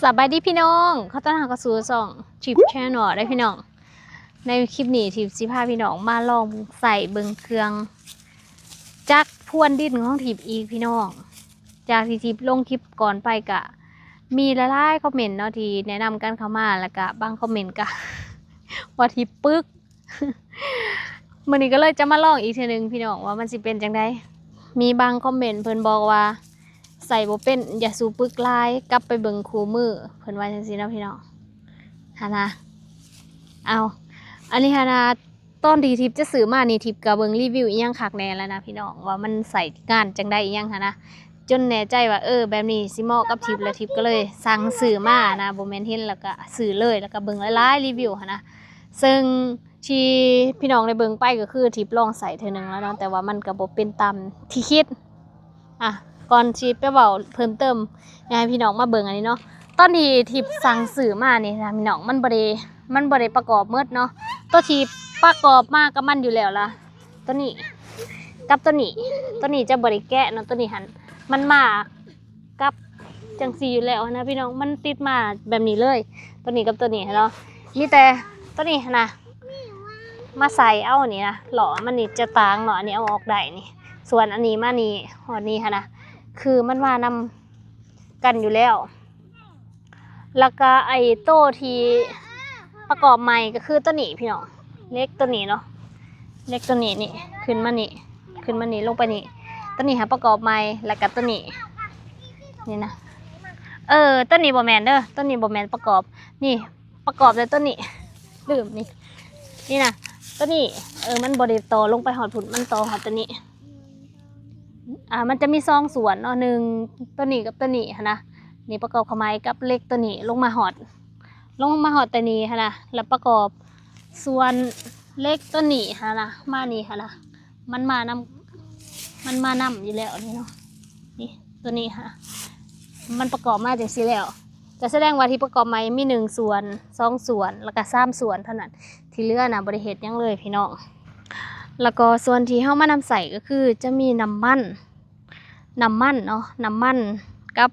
ສະບາຍດີພີ່ນ້ອງ ຂໍຕ້ອນຮັບເຂົ້າສູ່ຊ່ອງ Tip Channel ເດີພີ່ນ້ອງ. ໃນຄລິບນີ້ ທິບຊິພາພີ່ນ້ອງມາລອງໃຊ້ເບິ່ງເຄື່ອງຈັກພວນດິນຂອງທິບອີກພີ່ນ້ອງ. ຈາກທີ່ທິບລົງຄລິບກ່ອນໄປ ກະມີຫຼາຍໆຄອມເມັນເນາະ ທີ່ແນະນຳກັນເຂົ້າມາ ແລ້ວກະບາງຄອມເມັນກະວ່າທິບປຶກ. ມື້ນີ້ກໍເລີຍຈະມາລອງອີກເທື່ອໜຶ່ງພີ່ນ້ອງ ວ່າມັນຊິເປັນຈັ່ງໃດ. ມີບາງຄອມເມັນເພິ່ນບອກວ່າ ໃສ່ບໍ່ເປັນ ຢ່າສູ່ປຶກຫຼາຍ ກັບໄປເບິ່ງຄູ່ມື ເພິ່ນວ່າຈັ່ງຊີ້ເນາະພີ່ນ້ອງ ຫັ້ນນະ. ເອົາ ອັນນີ້ຫັ້ນນະ ຕອນທີ່ທິບຈະຊື້ມານີ້ ທິບກໍເບິ່ງຣີວິວອີ່ຫຍັງຄັກແນ່ແລ້ວນະພີ່ນ້ອງ ວ່າມັນໃຊ້ງານຈັ່ງໃດອີ່ຫຍັງຫັ້ນນະ ຈົນແນ່ໃຈວ່າ ເອີ ແບບນີ້ຊິເໝາະກັບທິບ ແລ້ວທິບກໍເລີຍສັ່ງຊື້ມານະ ບໍ່ແມ່ນເຫັນແລ້ວກໍຊື້ເລີຍ ແລ້ວກໍເບິ່ງຫຼາຍໆຣີວິວຫັ້ນນະ. ເຊິ່ງ ທີ່ພີ່ນ້ອງໄດ້ເບິ່ງໄປກໍຄືທິບລອງໃຊ້ເທື່ອໜຶ່ງແລ້ວເນາະ ແຕ່ວ່າມັນກໍບໍ່ເປັນຕາມທີ່ຄິດ. ອ່ະ ກ່ອນຊິໄປເວົ້າເພີ່ມເຕີມ ຢາກໃຫ້ພີ່ນ້ອງມາເບິ່ງອັນນີ້ເນາະ. ຕອນທີ່ທິບສັ່ງຊື້ມານີ້ນະພີ່ນ້ອງ ມັນບໍ່ໄດ້ ມັນບໍ່ໄດ້ປະກອບໝົດເນາະ. ຕົວທີ່ປະກອບມາກັບມັນຢູ່ແລ້ວລະ ຕົວນີ້ກັບຕົວນີ້ ຕົວນີ້ຈະບໍ່ໄດ້ແກະເນາະ. ຕົວນີ້ຫັ້ນ ມັນມາ ກັບຈັ່ງຊີ້ຢູ່ແລ້ວນະພີ່ນ້ອງ ມັນຕິດມາແບບນີ້ເລີຍ ຕົວນີ້ກັບຕົວນີ້ເນາະ. ມີແຕ່ຕົວນີ້ຫັ້ນນະ ມາໃສ່ເອົານີ້ນະ ລໍ້ມັນນີ້ຈະຕ່າງເນາະ ອັນນີ້ເອົາອອກໄດ້ນີ້ ສ່ວນອັນນີ້ມານີ້ຮອດນີ້ຫັ້ນນະ ຄືມັນມານຳກັນຢູ່ແລ້ວ. ແລ້ວກະໄອ້ໂຕທີ່ປະກອບໃໝ່ກໍຄືຕົວນີ້ພີ່ນ້ອງ ເຫຼັກຕົວນີ້ເນາະ ເຫຼັກຕົວນີ້ນີ້ ຂຶ້ນມານີ້ ຂຶ້ນມານີ້ ລົງໄປນີ້ ຕົວນີ້ຫາປະກອບໃໝ່ ແລ້ວກະຕົວນີ້ ນີ້ນະ ເອີ ຕົວນີ້ບໍ່ແມ່ນເດີ ຕົວນີ້ບໍ່ແມ່ນປະກອບ ນີ້ປະກອບແລ້ວຕົວນີ້ ລືມນີ້ ນີ້ນະ ຕົວນີ້ ເອີ ມັນບໍ່ໄດ້ຕໍ່ລົງໄປຮອດພຸ້ນ ມັນຕໍ່ຮອດຕົວນີ້. ອ່າ ມັນຈະມີສອງສ່ວນເນາະ ໜຶ່ງ ຕົວນີ້ກັບຕົວນີ້ຫັ້ນນະ ນີ້ປະກອບເຂົ້າໃໝ່ກັບເຫຼັກຕົວນີ້ລົງມາຮອດ ລົງມາຮອດແຕ່ນີ້ຫັ້ນນະ ແລ້ວປະກອບສ່ວນເຫຼັກຕົວນີ້ຫັ້ນນະ ມານີ້ຫັ້ນນະ ມັນມານຳ ມັນມານຳຢູ່ແລ້ວນີ້ເນາະ ນີ້ ຕົວນີ້ຫັ້ນນະ ມັນປະກອບມາຈັ່ງຊີ້ແລ້ວ ກໍສະແດງວ່າທີ່ປະກອບໃໝ່ມີໜຶ່ງສ່ວນ ສອງສ່ວນ ແລ້ວກໍສາມສ່ວນເທົ່ານັ້ນ ທີ່ເຫຼືອນະບໍ່ໄດ້ເຮັດຫຍັງເລີຍພີ່ນ້ອງ. ແລ້ວກໍສ່ວນທີ່ເຮົາມານຳໃຊ້ກໍຄືຈະມີນ້ຳມັນ ນ້ຳມັນເນາະ ນ້ຳມັນກັບ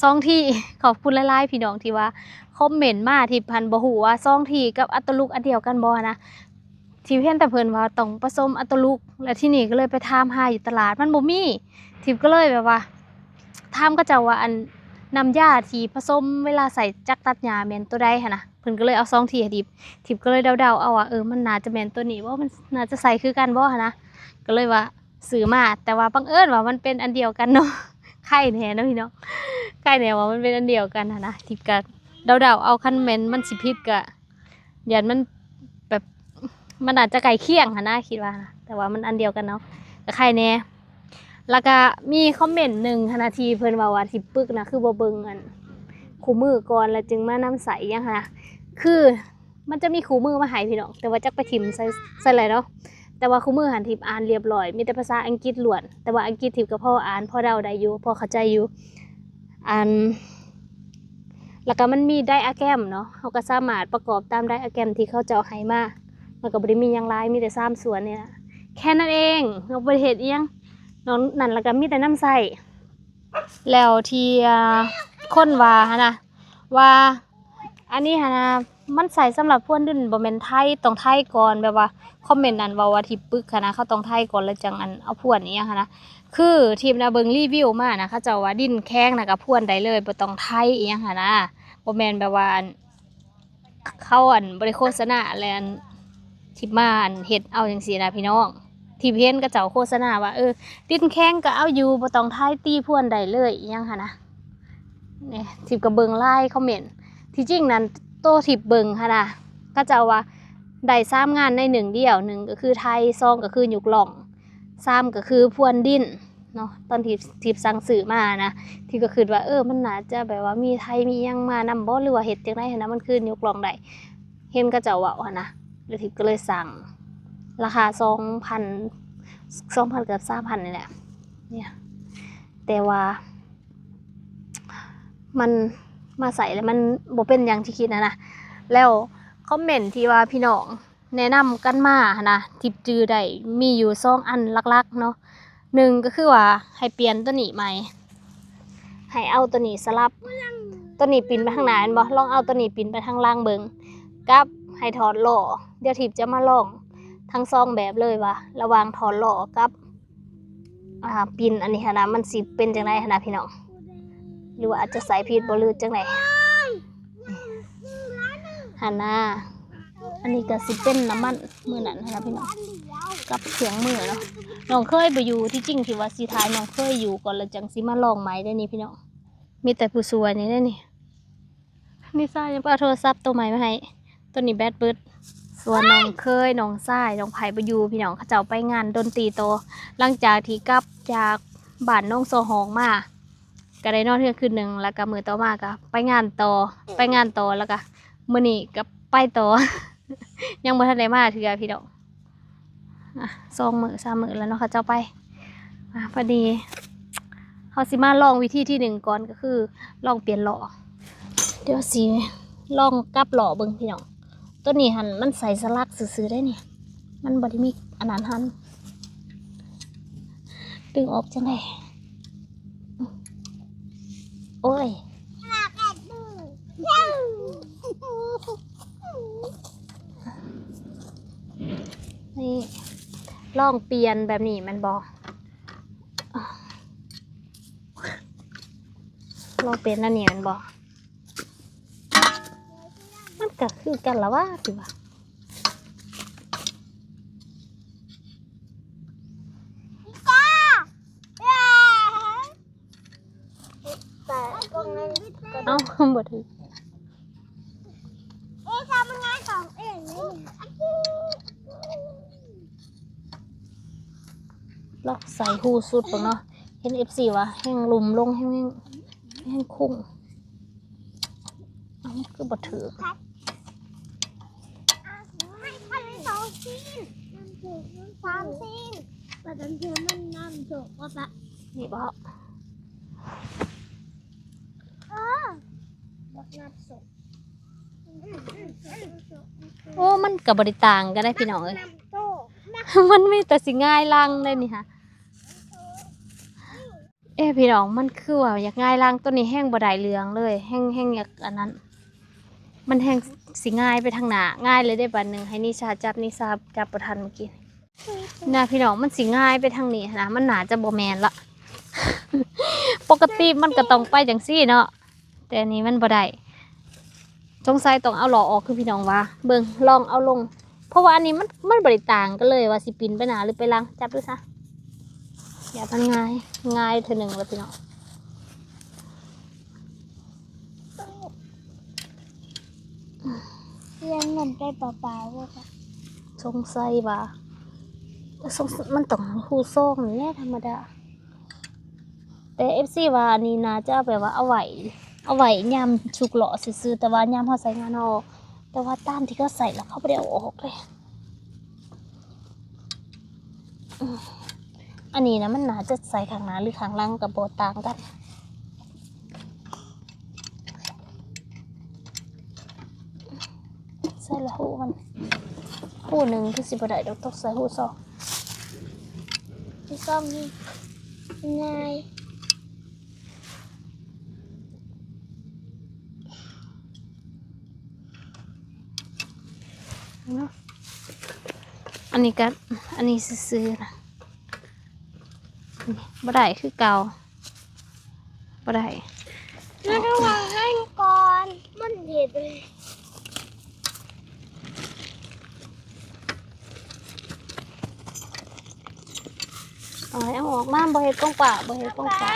ຊອງທີ. ຂອບຄຸນຫຼາຍໆພີ່ນ້ອງທີ່ວ່າຄອມເມັນມາ ທີ່ພັນບໍ່ຮູ້ວ່າຊອງທີກັບອັດຕະລຸກອັນດຽວກັນບໍ່ນະ ທີ່ເຫັນແຕ່ເພິ່ນວ່າຕ້ອງປະສົມອັດຕະລຸກ ແລ້ວທີນີ້ກໍເລີຍໄປຖາມຫາຢູ່ຕະຫຼາດ ມັນບໍ່ມີ ທິບກໍເລີຍແບບວ່າຖາມເຂົາເຈົ້າວ່າ ອັນ ນ້ຳຢາທີ່ປະສົມເວລາໃສ່ຈັກຕັດຫຍ້າແມ່ນໂຕໃດຫັ້ນນະ ເພິ່ນກໍເລີຍເອົາຊອງທີໃຫ້ທິບ ທິບກໍເລີຍເດົາໆເອົາວ່າ ເອີ ມັນໜ້າຈະແມ່ນໂຕນີ້ບໍ່ ມັນໜ້າຈະໃສ່ຄືກັນບໍ່ຫັ້ນນະ ກໍເລີຍວ່າ ຊື້ມາ ແຕ່ວ່າບັງເອີນວ່າມັນເປັນອັນດຽວກັນເນາະ ໄຄແດ່ເນາະພີ່ນ້ອງ ໄຄແດ່ວ່າມັນເປັນອັນດຽວກັນຫັ້ນນະ ທິບກະເດົາໆເອົາ ຄັນແມ່ນມັນຊິຜິດກະຢ້ານມັນແບບ ມັນອາດຈະໃກ້ຄຽງຫັ້ນນະ ຄິດວ່ານະ ແຕ່ວ່າມັນອັນດຽວກັນເນາະ ກະໄຄແດ່. ແລ້ວກະມີຄອມເມັນໜຶ່ງຫັ້ນນະ ທີ່ເພິ່ນເວົ້າວ່າທິບປຶກນະ ຄືບໍ່ເບິ່ງອັນຄູ່ມືກ່ອນ ແລ້ວຈຶ່ງມານຳໃຊ້ອີ່ຫຍັງຫັ້ນນະ ຄື ມັນຈະມີຄູ່ມືມາໃຫ້ພີ່ນ້ອງ ແຕ່ວ່າຈັກໄປຖິ້ມໃສ ໃສແຫຼະເນາະ ແຕ່ວ່າຄູ່ມືຫັ້ນທິບອ່ານລຽບລ້ອຍ ມີແຕ່ພາສາອັງກິດລ້ວນ ແຕ່ວ່າອັງກິດທິບກໍພໍອ່ານ ພໍເດົາໄດ້ຢູ່ ພໍເຂົ້າໃຈຢູ່ ອັນ ແລ້ວກໍມັນມີໄດອາແກຣມເນາະ ເຮົາກໍສາມາດປະກອບຕາມໄດອາແກຣມທີ່ເຂົາເຈົ້າໃຫ້ມາ ມັນກໍບໍ່ໄດ້ມີຫຍັງຫຼາຍ ມີແຕ່ສາມສ່ວນນີ້ລະ ແຄ່ນັ້ນເອງ ເຮົາບໍ່ໄດ້ເຮັດອີ່ຫຍັງ ນອກນັ້ນແລ້ວກໍມີແຕ່ນຳໃຊ້. ແລ້ວທີ່ ອ່າ ຄົນວ່າຫັ້ນນະ ວ່າ ອັນນີ້ຫັ້ນນະ ມັນໃຊ້ສຳລັບພວນດິນ ບໍ່ແມ່ນໄຖ ຕ້ອງໄຖກ່ອນ ແບບວ່າຄອມເມັນນັ້ນເວົ້າວ່າທີ່ປຶກຫັ້ນນະ ເຂົາຕ້ອງໄຖກ່ອນ ແລ້ວຈັ່ງອັນເອົາພວນອີ່ຫຍັງຫັ້ນນະ ຄືທິບນະເບິ່ງຣີວິວມານະ ເຂົາເຈົ້າວ່າດິນແຂງນະກໍພວນໄດ້ເລີຍ ບໍ່ຕ້ອງໄຖອີ່ຫຍັງຫັ້ນນະ ບໍ່ແມ່ນແບບວ່າອັນ ເຂົາອັນບໍ່ໄດ້ໂຄສະນາ ແລະ ອັນ ທີ່ມາອັນເຮັດເອົາຈັ່ງຊີ້ນະພີ່ນ້ອງ ທີ່ເຫັນເຂົາເຈົ້າໂຄສະນາວ່າ ເອີ ດິນແຂງກໍເອົາຢູ່ ບໍ່ຕ້ອງໄຖ ຕີພວນໄດ້ເລີຍ ອີ່ຫຍັງຫັ້ນນະ ນີ້ ທິບກໍເບິ່ງຫຼາຍຄອມເມັນ ທີ່ຈິງນັ້ນໂຕທິບເບິ່ງຫັ້ນນະ ເຂົາເຈົ້າວ່າໄດ້ສາມງານໃນໜຶ່ງດຽວ ໜຶ່ງກໍຄືໄຖ ສອງກໍຄືຍົກລ່ອງ ສາມກໍຄືພວນດິນ ເນາະ ຕອນທີ່ ທີ່ສັ່ງຊື້ມານະ ທີ່ກໍຄິດວ່າ ເອີ ມັນໜ້າຈະແບບວ່າມີໄຖມີຫຍັງມານຳບໍ່ ຫຼືວ່າເຮັດຈັ່ງໃດຫັ້ນນະ ມັນຄືຍົກລ່ອງໄດ້ ເຫັນເຂົາເຈົ້າເວົ້າຫັ້ນນະ ແລ້ວທິບກໍເລີຍສັ່ງ ລາຄາສອງພັນ ສອງພັນ ເກືອບສາມພັນນີ້ແຫຼະ ນີ້ ແຕ່ວ່າ ມັນມາໃຊ້ແລ້ວມັນບໍ່ເປັນຢ່າງທີ່ຄິດຫັ້ນນະ ແລ້ວຄອມເມັນທີ່ວ່າພີ່ນ້ອງ ແນະນຳກັນມາຫັ້ນນະ ທີ່ຈື່ໄດ້ມີຢູ່ສອງອັນຫຼັກໆເນາະ ໜຶ່ງກໍຄືວ່າໃຫ້ປ່ຽນຕົວນີ້ໃໝ່ ໃຫ້ເອົາຕົວນີ້ສະຫຼັບ ຕົວນີ້ປິ່ນໄປທາງໜ້າແມ່ນບໍ່? ລອງເອົາຕົວນີ້ປິ່ນໄປທາງຫຼັງເບິ່ງ ກັບໃຫ້ຖອດລໍ້. ດຽວທິບຈະມາລອງທັງສອງແບບເລີຍວ່າ ລະຫວ່າງຖອດລໍ້ກັບ ອ່າ ປິ່ນອັນນີ້ຫັ້ນນະ ມັນຊິເປັນຈັ່ງໃດຫັ້ນນະພີ່ນ້ອງ ຫຼືວ່າອາດຈະໃສ່ຜິດບໍ່ ຫຼືຈັ່ງໃດຫັ້ນນະ. ອັນນີ້ກໍຊິເປັນນ້ຳມັນມື້ນັ້ນຫັ້ນນະພີ່ນ້ອງ ກັບເຄື່ອງມືເນາະ. ນ້ອງເຄີຍບໍ່ຢູ່ ທີ່ຈິງທີ່ວ່າຊິຖ່າຍນ້ອງເຄີຍຢູ່ກ່ອນ ແລ້ວຈັ່ງຊິມາລອງໃໝ່ເດ້ນີ້ພີ່ນ້ອງ. ມີແຕ່ຜູ້ຊ່ວຍນີ້ເດ້ນີ້. ນິຊາຍັງໄປເອົາໂທລະສັບໂຕໃໝ່ມາໃຫ້ ໂຕນີ້ແບັດເບິດ. ສ່ວນນ້ອງເຄີຍ ນ້ອງຊາຍ ນ້ອງໃຜບໍ່ຢູ່ພີ່ນ້ອງ ເຂົາເຈົ້າໄປງານດົນຕີຕໍ່ ຫຼັງຈາກທີ່ກັບຈາກບ້ານໜອງຊໍຮອງມາ ກໍໄດ້ນອນເຮືອນຄືນໜຶ່ງ ແລ້ວກໍມື້ຕໍ່ມາກໍໄປງານຕໍ່ ໄປງານຕໍ່ ແລ້ວກໍມື້ນີ້ກໍໄປຕໍ່ ຍັງບໍ່ທັນໄດ້ມາເທື່ອພີ່ນ້ອງ. ອ່ະ ສອງມື້ສາມມື້ແລ້ວເນາະ ເຂົາເຈົ້າໄປ. ອ່ະ ພໍດີເຮົາຊິມາລອງວິທີທີໜຶ່ງກ່ອນ ກໍຄືລອງປ່ຽນລໍ້. ດຽວຊິລອງກັບລໍ້ເບິ່ງພີ່ນ້ອງ. ໂຕນີ້ຫັ້ນມັນໃສ່ສະຫຼັກຊື່ໆເດ້ນີ້ ມັນບໍ່ໄດ້ມີອັນນັ້ນຫັ້ນ. ດຶງອອກຈັ່ງໃດ? ໂອ້ຍ ນີ້ ລອງປ່ຽນແບບນີ້ແມ່ນບໍ່? ລອງປ່ຽນອັນນີ້ແມ່ນບໍ່? ມັນກໍຄືກັນລະຫວາ ຄືວ່າ. ເອົ້າ ບໍ່ຖືກ. ລອງໃສ່ຮູສຸດເບິ່ງເນາະ. ເຫັນເອັຟຊີວ່າແຮ່ງລຸ່ມລົງ ແຮ່ງ ແຮ່ງ ແຮ່ງຄຸ້ງ. ເອົ້າ ຄືບໍ່ຖືກ? ໃຫ້ມັນສອງຊີ້ນ ສາມຊີ້ນ ປະຈັນເທື່ອມັນນ້ຳໂຊກວ່າປະ ນີ້ບໍ? ເອີ ບັກນ້ຳໂຊກ. ໂອ້ ມັນກໍບໍ່ໄດ້ຕ່າງກັນເດ້ພີ່ນ້ອງເອີຍ ມັນມີແຕ່ຊິຫງາຍຫຼັງເດ້ນີ້ຫະ. ເອີ ພີ່ນ້ອງ ມັນຄືວ່າຢາກຫງາຍຫຼັງ ໂຕນີ້ແຮ່ງບໍ່ໄດ້ເລື່ອງເລີຍ ແຮ່ງ ແຮ່ງຢາກອັນນັ້ນ ມັນແຮ່ງຊິຫງາຍໄປທາງໜ້າ ຫງາຍເລີຍເດ້. ບາດໜຶ່ງໃຫ້ນິຊາຈັບ ນິຊາຈັບບໍ່ທັນເມື່ອກີ້ນະພີ່ນ້ອງ ມັນຊິຫງາຍໄປທາງນີ້ຫັ້ນນະ ມັນໜ້າຈະບໍ່ແມ່ນລະ. ປົກກະຕິມັນກໍຕ້ອງໄປຈັ່ງຊີ້ເນາະ ແຕ່ອັນນີ້ມັນບໍ່ໄດ້ ສົງໄສຕ້ອງເອົາລໍ້ອອກ ຄືພີ່ນ້ອງວ່າ. ເບິ່ງ ລອງເອົາລົງ ເພາະວ່າອັນນີ້ມັນ ມັນບໍ່ໄດ້ຕ່າງກັນເລີຍວ່າຊິປິ່ນໄປໜ້າ ຫຼື ໄປຫຼັງ. ຈັບດູຊະ ຢ່າມັນຫງາຍ ຫງາຍເທື່ອໜຶ່ງລະພີ່ນ້ອງ. ເລື່ອງເງິນໄປເປົ່າໆ ສົງໄສວ່າ ສົງ ມັນຕ້ອງຮູ້ຊອງນີ້ແຫຼະທຳມະດາ. ແຕ່ເອັຟຊີວ່າອັນນີ້ໜ້າຈະແບບວ່າເອົາໄວ້ ເອົາໄວ້ຍາມສຸກລໍ້ຊື່ໆ ແຕ່ວ່າຍາມເຮົາໃຊ້ງານເຮົາອອກ ແຕ່ວ່າຕາມທີ່ເຂົາໃຊ້ລະເຂົາບໍ່ໄດ້ເອົາອອກເລີຍ. ອືມ ອັນນີ້ນະ ມັນໜ້າຈະໃສ່ຂ້າງໜ້າ ຫຼື ຂ້າງຫຼັງກໍບໍ່ຕ່າງກັນ. ໃສ່ລະຮູມັນ ຮູໜຶ່ງຄືຊິບໍ່ໄດ້ດອກ ຕ້ອງໃສ່ຮູສອງ. ຮູສອງນີ້ງ່າຍ. ອັນນີ້ກໍ ອັນນີ້ຊື່ໆນະ ບໍ່ໄດ້ຄືເກົ່າ ບໍ່ໄດ້. ລະຫວ່າງຫັ້ນກ່ອນ ມັນເຮັດເລີຍ. ເອົາ ເອົາອອກມາ ບໍ່ເຮັດຂອງປ້າ ບໍ່ເຮັດຂອງປ້າ.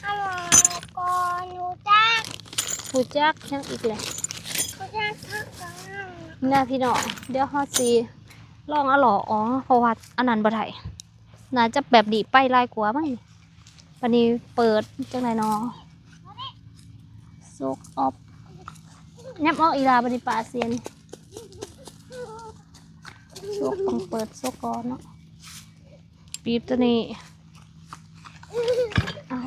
ເອົາອອກກ່ອນ ຮູ້ຈັກ ຮູ້ຈັກຫຍັງອີກແຫຼະ ຮູ້ຈັກ ນະພີ່ນ້ອງ. ດຽວເຮົາຊິລອງເອົາລໍ້ອອກ ເພາະວ່າອັນນັ້ນບໍ່ໄດ້ ໜ້າຈະແບບດີໄປຫຼາຍກວ່າມັ້ງ. ບາດນີ້ເປີດຈັ່ງໃດນໍ ໂຊກອອບ ຫຍັບອອກອີ່ຫຼ້າ. ບາດນີ້ປາສຽນ ໂຊກຕ້ອງເປີດໂຊກກ່ອນເນາະ. ປີບຕົວນີ້ ເອົາ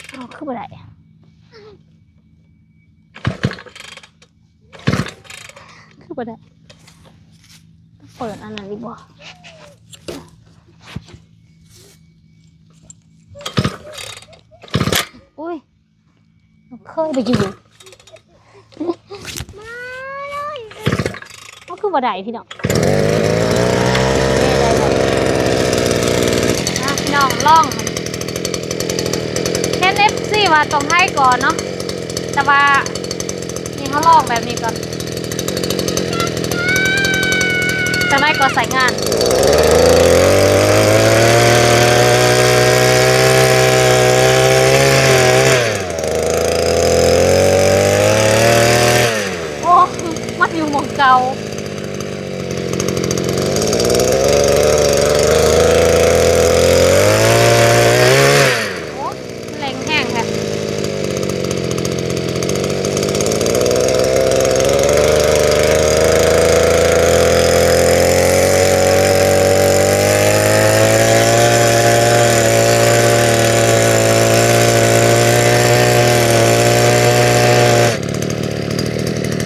ເອົາ ຄືບໍ່ໄດ້ ຄືບໍ່ໄດ້ ເປີດອັນນັ້ນອີກບໍ່? ເຄີຍໄປຢູ່ ມັນຄືບໍ່ໄດ້ພີ່ນ້ອງ. ອ່ະ ພີ່ນ້ອງລອງ ເຫັນເອັຟຊີວ່າຕ້ອງໄຖກ່ອນເນາະ ແຕ່ວ່າ ນີ້ເຮົາລອງແບບນີ້ກ່ອນ ຈັ່ງໃດກໍໃຊ້ງານ. ໂອ້ ມັນຢູ່ໝ່ອງເກົ່າ. ໂອ້ ແຮງແຮງແທ້.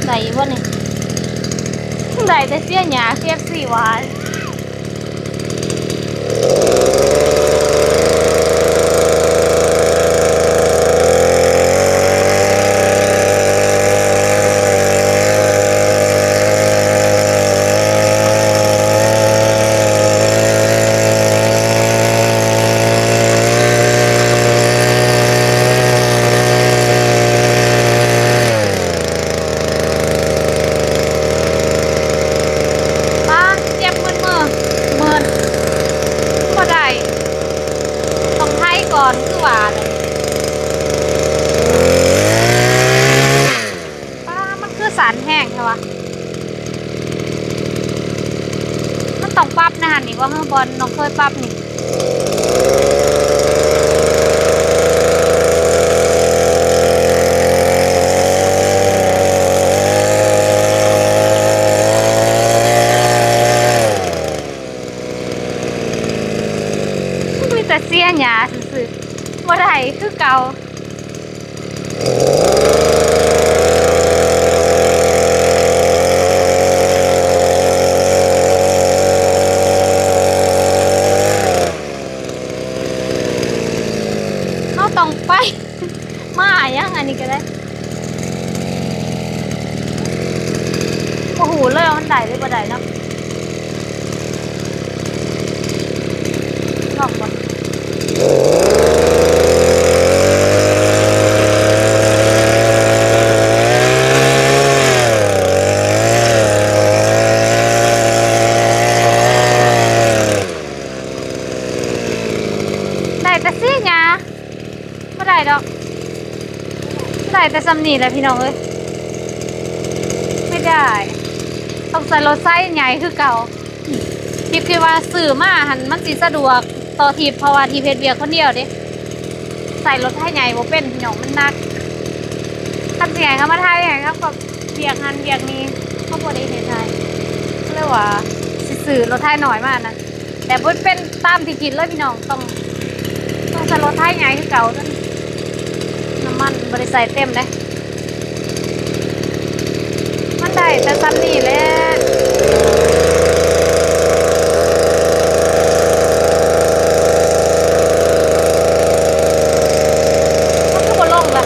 ໄດ້ຢູ່ບໍ່ນີ້? ໄດ້ແຕ່ເສຍຫຍ້າ ເອັຟຊີວ່າ. ປ້າ ເຈັບເມີນເມີ ເມີນ ບໍ່ໄດ້ ຕ້ອງໄຖກ່ອນ ຄືວ່າແຫຼະ. ປ້າ ມັນຄືສັ່ນແຮງແທ້ວະ. ມັນຕ້ອງປັບໃນຫັ້ນນີ້ບໍ່? ເຮີ ບ່ອນນ້ອງເຄີຍປັບນີ້. ມີແຕ່ເສຍຫຍ້າຊື່ໆ ບໍ່ໄດ້ຄືເກົ່າ. ເຮົາຕ້ອງໄປ ມາຫຍັງອັນນີ້ກໍໄດ້ ບໍ່ຮູ້ເລີຍວ່າມັນໄດ້ຫຼືບໍ່ໄດ້ເນາະ. ລອງເບິ່ງ ໄດ້ແຕ່ເສຍຫຍ້າ ບໍ່ໄດ້ດອກ ໄດ້ແຕ່ສ່ຳນີ້ແຫຼະພີ່ນ້ອງເອີຍ. ໄມ່ໄດ້ ຕ້ອງໃຊ້ລົດໄຊໃຫຍ່ຄືເກົ່າ. ຄິດ ຄິດວ່າຊື້ມາຫັ້ນມັນຊິສະດວກຕໍ່ທິບ ເພາະວ່າທິບເຮັດວຽກຄົນດຽວເດ້ ໃຊ້ລົດໄຖໃຫຍ່ບໍ່ເປັນພີ່ນ້ອງ ມັນໜັກ. ຄັນຊິໃຫ້ເຂົາມາໄຖ ໃຫ້ເຂົາກໍວຽກຫັ້ນວຽກນີ້ ເຂົາບໍ່ໄດ້ເຮັດໃຫ້ ກໍເລີຍວ່າຊິຊື້ລົດໄຖນ້ອຍມານະ. ແຕ່ບໍ່ເປັນຕາມທີ່ຄິດເລີຍພີ່ນ້ອງ ຕ້ອງ ຕ້ອງໃຊ້ລົດໄຖໃຫຍ່ຄືເກົ່າ. ໂຕນີ້ນ້ຳມັນບໍ່ໄດ້ໃສ່ເຕັມເດ້ ມັນໄດ້ແຕ່ສ່ຳນີ້ແຫຼະ. ມັນຄືບໍ່ລົງລະ?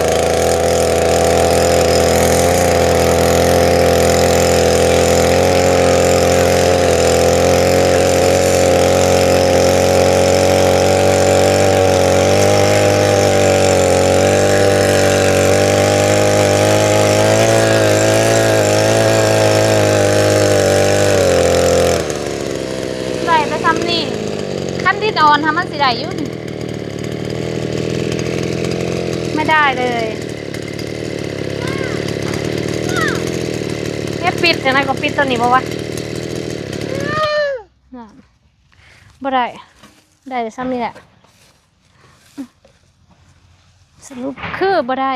ໄດ້ແຕ່ສ່ຳນີ້ ຄັນດິນອ່ອນຫັ້ນມັນຊິໄດ້ຢູ່ນີ້ ໄມ່ໄດ້ເລີຍ. ເຮັດ ປິດຈັ່ງໃດກໍປິດໂຕນີ້ບໍ່ວະ? ນັ້ນ ບໍ່ໄດ້ ໄດ້ແຕ່ສ່ຳນີ້ແຫຼະ. ສະຫຼຸບຄືບໍ່ໄດ້.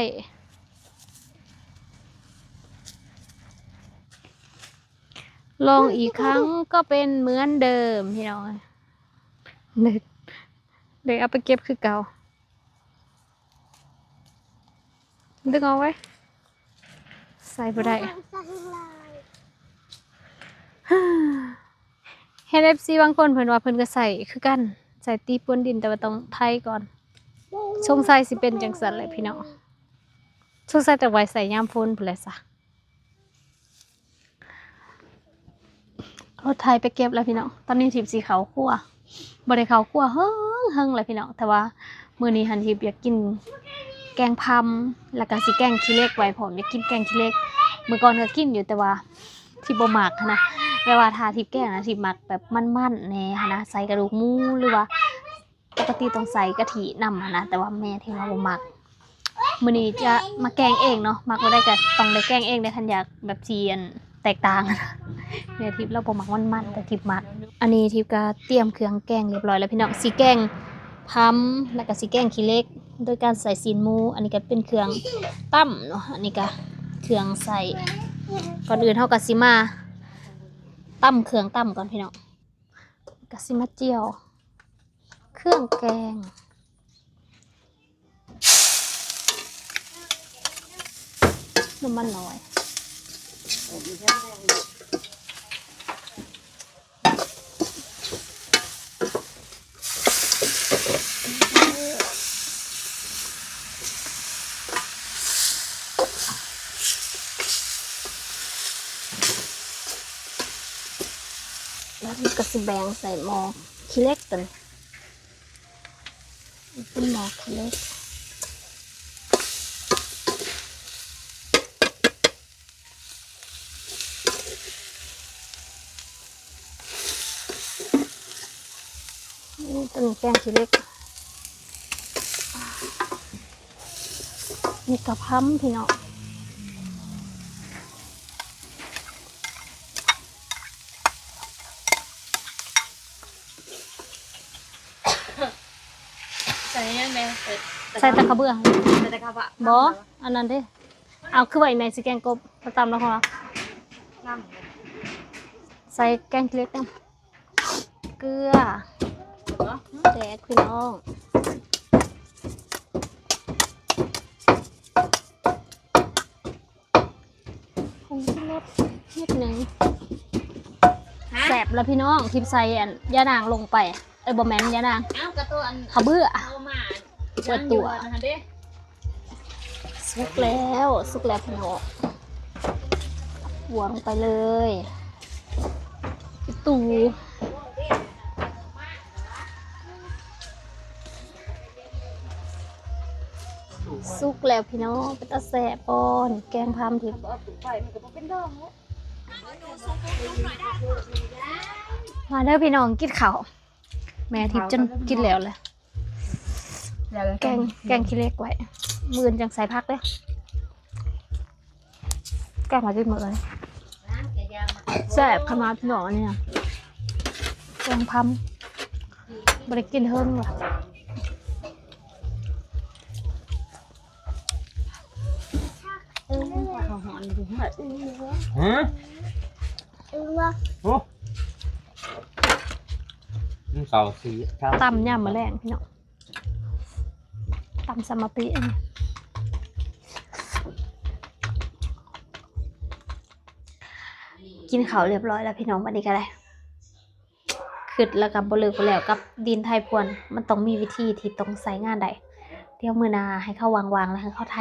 ລອງອີກຄັ້ງກໍເປັນເໝືອນເດີມພີ່ນ້ອງ. ເລີຍ ເລີຍເອົາໄປເກັບຄືເກົ່າ. ດຶງອອກໄວ້ ໃສ່ບໍ່ໄດ້. ເຫັນເອັຟຊີບາງຄົນເພິ່ນວ່າເພິ່ນກໍໃສ່ຄືກັນ ໃສ່ຕີປວນດິນ ແຕ່ວ່າຕ້ອງໄຖກ່ອນ. ສົງໄສຊິເປັນຈັ່ງຊັ້ນແຫຼະພີ່ນ້ອງ. ສົງໄສແຕ່ໄວ້ໃສ່ຍາມຝົນພຸ້ນແຫຼະຊະ. ລົດໄຖໄປເກັບແລ້ວພີ່ນ້ອງ. ຕອນນີ້ທິບຊິເຂົ້າຄົວ. ບໍ່ໄດ້ເຂົ້າຄົວເຫິງໆແລ້ວພີ່ນ້ອງ. ແຕ່ວ່າມື້ນີ້ຫັ້ນທິບຢາກກິນແກງພຳ ແລ້ວກະຊິແກງຂີ້ເຫຼັກໄວ້ພ້ອມ. ຢາກກິນແກງຂີ້ເຫຼັກ. ມື້ກ່ອນກະກິນຢູ່ ແຕ່ວ່າທິບບໍ່ມັກຫັ້ນນະ. ແບບວ່າຖ້າທິບແກງນະ ທິບມັກແບບມັນໆແດ່ຫັ້ນນະ ໃສ່ກະດູກໝູ ຫຼືວ່າ ປົກກະຕິຕ້ອງໃສ່ກະທິນຳຫັ້ນນະ ແຕ່ວ່າແມ່ທິບວ່າບໍ່ມັກ. ມື້ນີ້ຈະມາແກງເອງເນາະ, ມັກບໍ່ໄດ້ກະຕ້ອງໄດ້ແກງເອງເດ້ ຄັນຢາກແບບຊິ ອັນ ແຕກຕ່າງ. ແມ່ທິບລາວບໍ່ມັກມັນໆ ແຕ່ທິບມັກ. ອັນນີ້ທິບກະຕຽມເຄື່ອງແກງຮຽບຮ້ອຍແລ້ວພີ່ນ້ອງ. ຊິແກງພຳ ແລ້ວກະຊິແກງຂີ້ເຫຼັກ ໂດຍການໃສ່ຊີ້ນໝູ. ອັນນີ້ກະເປັນເຄື່ອງຕຳເນາະ, ອັນນີ້ກະເຄື່ອງໃສ່. ກ່ອນອື່ນເຮົາກະຊິມາຕຳເຄື່ອງຕຳກ່ອນພີ່ນ້ອງ. ກະຊິມາຈຽວເຄື່ອງແກງ ນ້ຳມັນໜ້ອຍ. ແລ້ວກະຊິແບ່ງໃສ່ໝໍ້ຂີ້ເຫຼັກຕົວນີ້ ເປັນໝໍ້ຂີ້ເຫຼັກ. ນີ້ ຕົວນີ້ແກງຂີ້ເຫຼັກ. ນີ້ກະພຳພີ່ນ້ອງ. ໃສ່ຫຍັງແດ່? ໃສ່ ໃສ່ແຕ່ເຂົ້າເບືອ. ໃສ່ແຕ່ເຂົ້າເບືອ. ບໍ່ ອັນນັ້ນເດ້. ເອົາ ຄືວ່າອີແມ່ຊິແກງກົບ ມາຕຳແລ້ວເຮົາ ນ້ຳ ໃສ່ແກງເລັກນຳ ເກືອ ແດກພີ່ນ້ອງ. ຜົງຊູລົດນິດໜຶ່ງ. ແຊບລະພີ່ນ້ອງ ທິບໃສ່ອັນ ຢານາງລົງໄປ. ເອີ ບໍ່ແມ່ນ ຢານາງ ເອົາ ກະຕົວອັນ ເຂົ້າເບືອ ເອົາມາ ເປີດຕົວ ອັນນັ້ນເດ້. ສຸກແລ້ວ ສຸກແລ້ວພີ່ນ້ອງ ບວກລົງໄປເລີຍ. ຕູ ສຸກແລ້ວພີ່ນ້ອງ ເປັນຕາແຊບບໍ່ນີ້ ແກງພາມທິບ. ມາເດີພີ່ນ້ອງ ກິນເຂົ້າ ແມ່ທິບຈົນກິນແລ້ວແຫຼະ. ແກງ ແກງຂີ້ເຫຼັກໄວ້ ມື້ອື່ນຈັ່ງໃສ່ຜັກເດີ້. ແກງມາກິນມື້ອື່ນ ແຊບຂະໜາດພີ່ນ້ອງ ອັນນີ້ນະ ແກງພາມ ບໍ່ໄດ້ກິນເຫິງລະ. ເອີ ເຂົ້າຮ້ອນຢູ່ ຮະ ໂອ້ ມັນເຂົ້າສີ ຕຳຍາມມື້ແລງພີ່ນ້ອງ ຕຳສາມະປີ. ກິນເຂົ້າຮຽບຮ້ອຍແລ້ວພີ່ນ້ອງ ບັດນີ້ກະໄດ້ ຄິດແລ້ວກະບໍ່ເລີກບໍ່ແລ້ວກັບດິນໄທພວນ ມັນຕ້ອງມີວິທີທີ່ຕ້ອງໃຊ້ງານໄດ້. ດຽວມື້ໜ້າໃຫ້ເຂົາວ່າງໆ ແລ້ວໃຫ້ເຂົາໄທ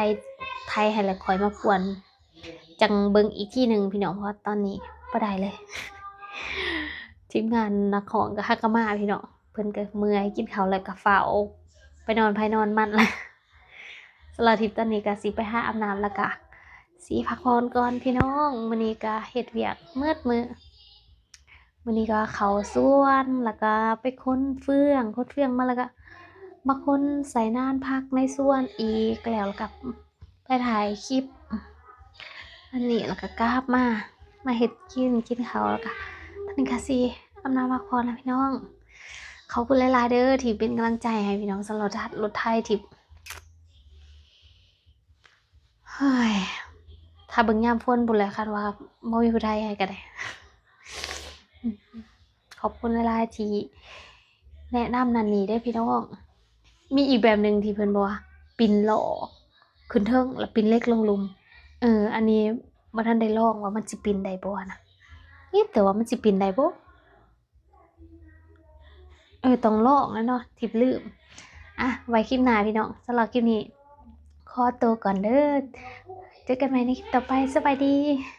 ໄທໃຫ້ ແລ້ວຄ່ອຍມາພວນ ຈັ່ງເບິ່ງອີກທີໜຶ່ງພີ່ນ້ອງ ເພາະວ່າຕອນນີ້ບໍ່ໄດ້ເລີຍ. ທີມງານນັກຮ້ອງກະຫາກະມາພີ່ນ້ອງ ເພິ່ນກະເມື່ອຍ ກິນເຂົ້າແລ້ວກະຟ້າວໄປນອນໃຜນອນມັນລະ. ສຳລັບທິບຕອນນີ້ກະຊິໄປຫາອາບນ້ຳ ແລ້ວກະຊິພັກຜ່ອນກ່ອນພີ່ນ້ອງ. ມື້ນີ້ກະເຮັດວຽກໝົດມື້ ມື້ນີ້ກະເຂົ້າສວນ ແລ້ວກະໄປຂົນເຟືອງ ຂົນເຟືອງມາ ແລ້ວກະມາຂົນໃສ່ນານຜັກໃນສວນອີກ ແລ້ວ ແລ້ວກະໄປຖ່າຍຄລິບອັນນີ້ ແລ້ວກະກັບມາ ມາເຮັດກິນ ກິນເຂົ້າ ແລ້ວກະຕອນນີ້ກະຊິອາບນ້ຳພັກຜ່ອນແລ້ວພີ່ນ້ອງ. ຂອບຄຸນຫຼາຍໆເດີທີ່ເປັນກຳລັງໃຈໃຫ້ພີ່ນ້ອງ ສຳລັບລົດໄຖທິບ. ເຮີ້ຍ ຖ້າເບິ່ງຍາມຝົນພຸ້ນແຫຼະ ຄັນວ່າບໍ່ມີຜູ້ໃດໃຫ້ກະໄດ້. ຂອບຄຸນຫຼາຍໆທີ່ແນະນຳນັ້ນນີ້ເດີ້ພີ່ນ້ອງ. ມີອີກແບບໜຶ່ງທີ່ເພິ່ນບອກວ່າ ປິ່ນລໍ້ຂຶ້ນເທິງ ແລ້ວປິ່ນເຫຼັກລົງລຸ່ມ. ເອີ ອັນນີ້ບໍ່ທັນໄດ້ລອງວ່າມັນຊິປິ່ນໄດ້ບໍ່ນະ. ເອີ ແຕ່ວ່າມັນຊິປິ່ນໄດ້ບໍ່? ເອີ ຕ້ອງລອງແລ້ວເນາະ ທິບລືມ. ອ່ະ ໄວ້ຄລິບໜ້າພີ່ນ້ອງ ສຳລັບຄລິບນີ້ ຂໍ ຂໍໂຕກ່ອນເດີ້. ເຈີກັນໃໝ່ໃນຄລິບຕໍ່ໄປ. ສະບາຍດີ.